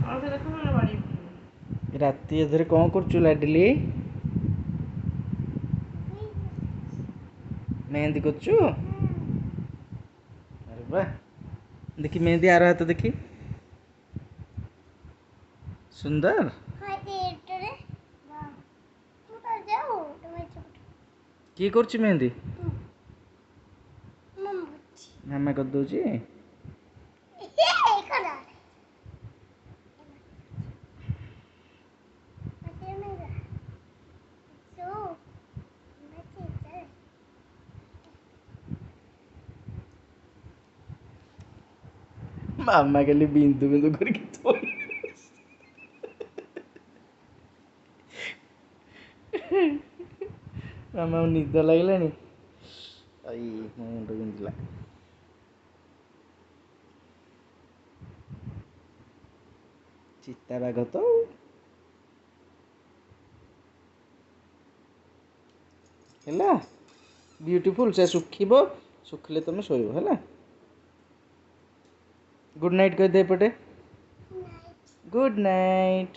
ଅଳକା ଦେଖ ନହେଲେ ବାଡ଼ି ପକେଇବି। ରାତି ଅଧରେ କ'ଣ କରୁଛୁ ଲାଡିଲି? ମେହେନ୍ଦି କରୁଛୁ? ଆରେ ବା, ଦେଖି ମେହେନ୍ଦି ଆର ହାତ ଦେଖି, ସୁନ୍ଦର। କିଏ କରୁଛି ମେହେନ୍ଦି? ମାମା କରିଦଉଛି। ମାମା ଖାଲି ବିନ୍ଦୁ ବିନ୍ଦୁ କରିକି ଥୋଇ। ମାମା ନିଦ ଲାଗିଲାଣି। ଏଇ ମୋ ମୁଣ୍ଡ ବିନ୍ଧିଲା। ଚିତାବାଘ ତ ହେଲା। ବ୍ୟୁଟିଫୁଲ୍। ସେ ଶୁଖିବ, ଶୁଖିଲେ ତମେ ଶୋଇବ। ହେଲା, ଗୁଡ୍ ନାଇଟ୍ କହିଦେ ଏପଟେ। Good night.